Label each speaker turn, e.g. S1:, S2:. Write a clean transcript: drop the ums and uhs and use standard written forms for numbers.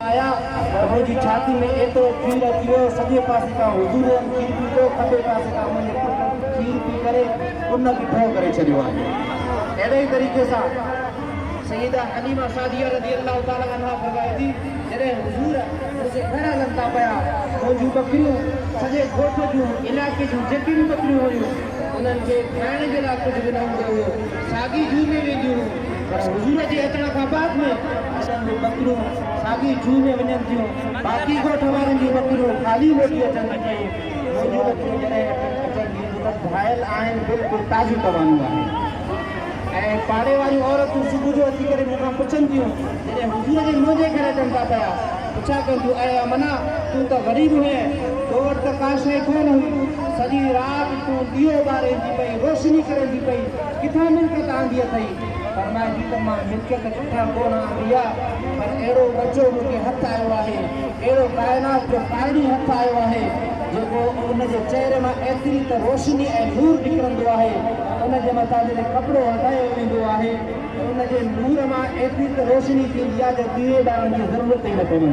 S1: آيا ته منهنجي ڇاتي ۾ ايترو کير اچي ويو، سڄي پاسي کان حضور جن کير پيتو، کٻي پاسي کان منهنجي پٽن کير پي ڪري ان به ڍؤ ڪري ڇڏيو آهي. اهڙي ئي طريقي سان سيده حليمه سعديه رضي الله تعالٰي عنها فرمائي ٿي، جڏهن حضور منهنجي گهر هلن ٿا پيا، منهنجون ٻڪريون سڄي ڳوٺ جون، علائقي جون جيڪي به ٻڪريون هيون، انهن کي کائڻ جي لاء ڪجهه به نه هوندو هو، ساڳي جوء ۾ وينديون هيون، پر حضور جي اچڻ کان بعد ۾ انهن جون ٻڪريون ساڳي جوء ۾ وڃن ٿيون، باقي ڳوٺ وارن جون ٻڪريون خالي موٽي اچن ٿيون پيون، منهنجون ٻڪريون جڏهن اچن ٿيون ته گهايل آهن، بلڪل تازيون توانيون آهن ۽ پاڙي واريون عورتون صبح جو اچي ڪري مون کان پڇن ٿيون، جڏهن حضور جن منهنجي گهر اچن ٿا پيا، پڇا ڪن ٿيون، اي امنا! تون ته غريب هئين، تو وٽ ته ڪا شيء ڪونه هئي، سڄي رات تون ڏيئو ٻارين ٿي پئي، روشني ڪرين ٿي پئي، ڪٿان ملڪيت آندي اٿئي؟ فرمائي ٿي ته مان ملڪيت ڪٿان ڪونه آندي آ، پر اهڙو ٻچو مون کي هٿ آيو آهي، اهڙو ڪائنات جو پارڻي هٿ آيو آهي، جيڪو ان جي چهري مان ايتري ته روشني ۽ نور نڪرندو آهي، ان جي مٿان جڏهن ڪپڙو هٽايو ويندو آهي ته ان جي نور مان ايتري ته روشني ٿيندي آهي جو ڏيئي ٻارڻ جي ضرورت ئي نه پوندي.